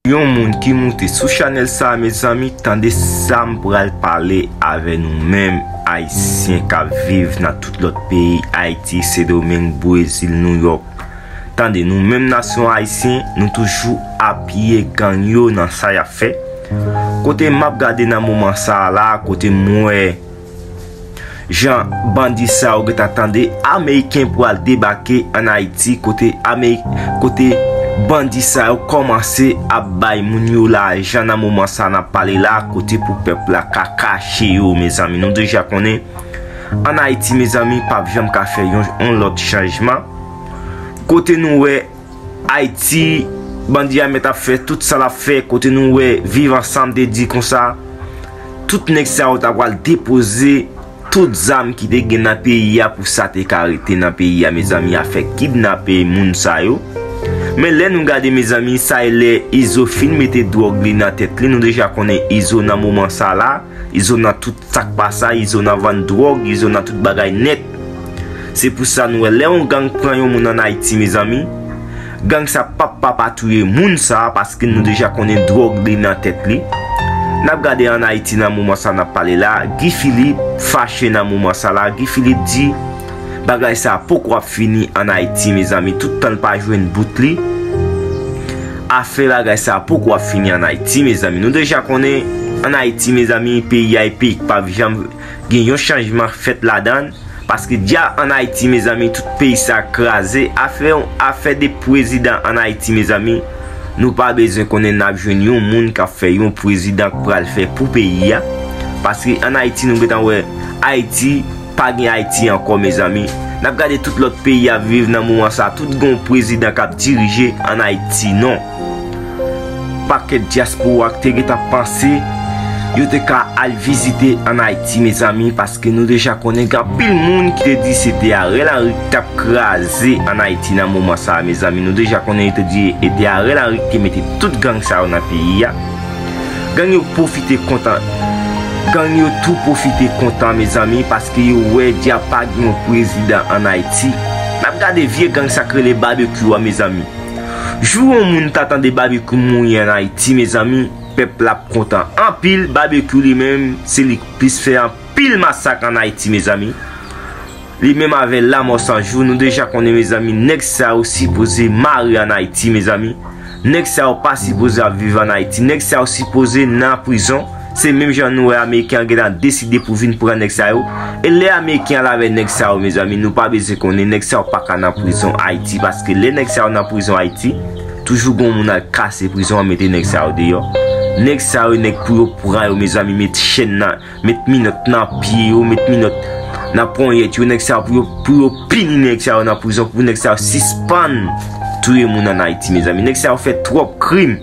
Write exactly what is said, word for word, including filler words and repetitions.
Yon moun ki moute sou chanèl sa, mezanmi, tande sa m pral pale avè nou menm, Ayisyen k ap viv nan tout lòt peyi, Ayiti, Sendomeng, Brezil, Nouyòk. Tande, nou menm nasyon ayisyen, nou toujou apiye gang yo nan sa y ap fè. Kote m ap gade nan moman sa a la, kote m wè jan bandi sa yo gentan tande, Ameriken pral debake ann Ayiti, kote Ameri-, kote bandi sa yo kòmanse ap bay moun yo lajan nan moman sa n ap pale la, kote pou pèp la ka kache yo, mezanmi. Nou deja konnen, ann Ayiti, mezanmi, p ap janm ka fè yon, yon lòt chanjman. Kote nou wè Ayiti, bandi a mèt ap fè tout sa l ap fè, kote nou wè Viv Ansanm te di konsa, tout nèg sa yo ta pral depoze tout zam ki te gen nan peyi a pou sa te ka rete nan peyi a, mezanmi, afè kidnape moun sa yo. Men lè nou gade, mezanmi, sa e lè Izo fin mete dwòg li nan tèt li. Nou deja konnen Izo nan moman sa la, Izo nan tout sa k pa sa, Izo nan vann dwòg, Izo nan tout bagay nèt. Se pou sa nou wè lè yon gang pran yon moun ann Ayiti, mezanmi, gang sa p ap pa pa touye moun sa, paske nou deja konnen dwòg li nan tèt li. N ap gade ann Ayiti nan moman sa n ap pale la, Guy Philippe fache nan moman sa la. Guy Philippe di bagay sa poko ap fini ann Ayiti, mezanmi, tout tan l pa jwenn bout li. Afè bagay sa poko ap fini ann Ayiti, mezanmi. Nou deja konnen ann Ayiti, mezanmi, peyi a e peyi k p ap janm gen yon chanjman fèt ladan l. Paske dja ann Ayiti, mezanmi, tout peyi sa kraze. Afè, afè de prezidan ann Ayiti, mezanmi, nou pa bezwen konnen n ap jwenn yon moun k ap fè yon prezidan k pral fè pou peyi a. Paske ann Ayiti, nou gentan wè Ayiti, pa gen Ayiti ankò, mezanmi. N ap gade tout lòt peyi ap viv nan moman sa, tout gen yon prezidan k ap dirije, ann Ayiti non. Pakèt dyaspora k te gentan panse yo te ka al vizite ann Ayiti, mezanmi, paske nou deja konnen gen anpil moun ki te di se te Ariel Henry ki t ap kraze ann Ayiti nan moman sa a, mezanmi. Nou deja konnen yo te di e te Ariel Henry ki te mete tout gang sa yo nan peyi a. Gang yo pwofite kontan. Gang yo tou pwofite kontan, mezanmi, paske yo wè dja pa gen yon prezidan ann Ayiti. N ap gade vye gang sa k rele Babekyou a, mezanmi. Jou yon moun ta tande Babekyou mouri ann Ayiti, mezanmi, pèp la ap kontan anpil. Babekyou li menm, se li k plis fè anpil masak ann Ayiti, mezanmi. Li menm avè Lanmò San Jou, nou deja konnen, mezanmi, nèg sa yo sipoze mare ann Ayiti, mezanmi. Nèg sa yo pa sipoze ap viv ann Ayiti. Nèg sa yo sipoze nan prizon. Se menm jan nou wè Ameriken an gentan deside pou vin pran nèg sa yo. E lè Ameriken al avè nèg sa yo, mezanmi, nou pa bezwen konnen nèg sa yo pa ka nan prizon Ayiti, paske lè nèg sa yo nan prizon Ayiti, toujou gen yon moun al kase prizon an, mete nèg sa yo deyò. Nèg sa yo, nèg pou yo pran yo, mezanmi, met chèn nan, met minòt nan pye yo, met minòt nan ponyèt yo, nèg sa yo pou yo, pou yo pini nèg sa yo nan prizon, pou nèg sa yo sispann touye moun ann Ayiti, mezanmi. Nèg sa yo fè twòp krim.